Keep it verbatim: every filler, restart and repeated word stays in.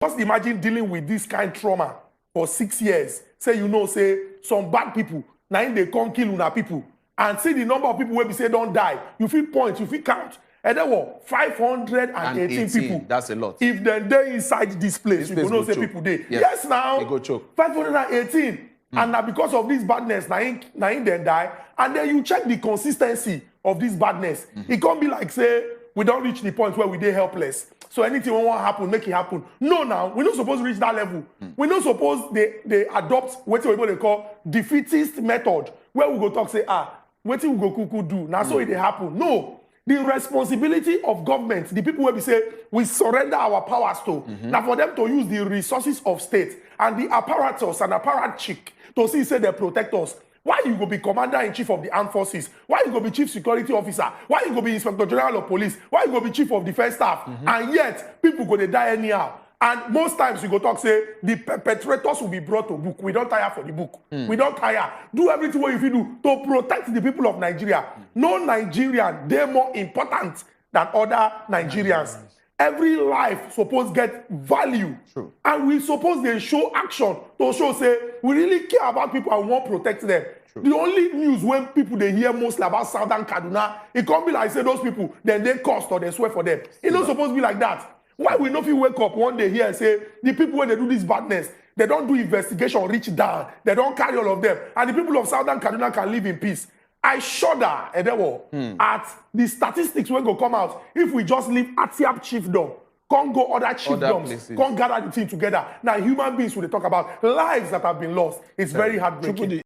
Just imagine dealing with this kind trauma for six years. Say you know say some bad people na im dey come kill una people, and see the number of people wey be say don die. You fit point, you fit count. And there were five hundred and eighteen people. That's a lot. If dem dey inside this place, This you go place know go say choke. People dey. Yes. Yes, now. E go choke. Five hundred and eighteen. And now because of this badness, na im na im dem die. And then you check the consistency of this badness. E come be like say we don reach the point where we dey helpless. So anything wey wan happen, make it happen. No, now we no suppose reach that level. We no suppose dey dey adopt wetin oyibo dey call defeatist method, where we go talk say, ah, wetin we go kuku do? Na so e dey happen. No. The responsibility of government, the people wey be say we surrender our powers to, na for them to use the resources of state and the apparatus and apparatchik to see say they protect us. Why you go be commander in chief of the armed forces? Why you go be chief security officer? Why you go be inspector general of police? Why you go be chief of defense staff? And yet people go dey die anyhow. And most times you go talk say the perpetrators will be brought to book. We don tire for the book. We don tire. Do everything wey you fit do to protect the people of Nigeria. No Nigerian dey more important than other Nigerians. Every life suppose get value. True. And we suppose dey show action to show say we really care about people and we wan protect them. The only news wey people dey hear mostly about Southern Kaduna, e come be like say those people dem dey cursed or dem swear for them. E no suppose be like that. Why we no fit wake up one day here and say the people wey dey do this badness, they don do investigation reach down, they don carry all of them, and the people of Southern Kaduna can live in peace? I shudder, Edewo, at the statistics wey go come out if we just leave Atiap chiefdom, come go other chiefdoms, Places. Come gather the thing together. Now human beings we dey talk about, lives that have been lost. It's very heartbreaking. Chukwudi,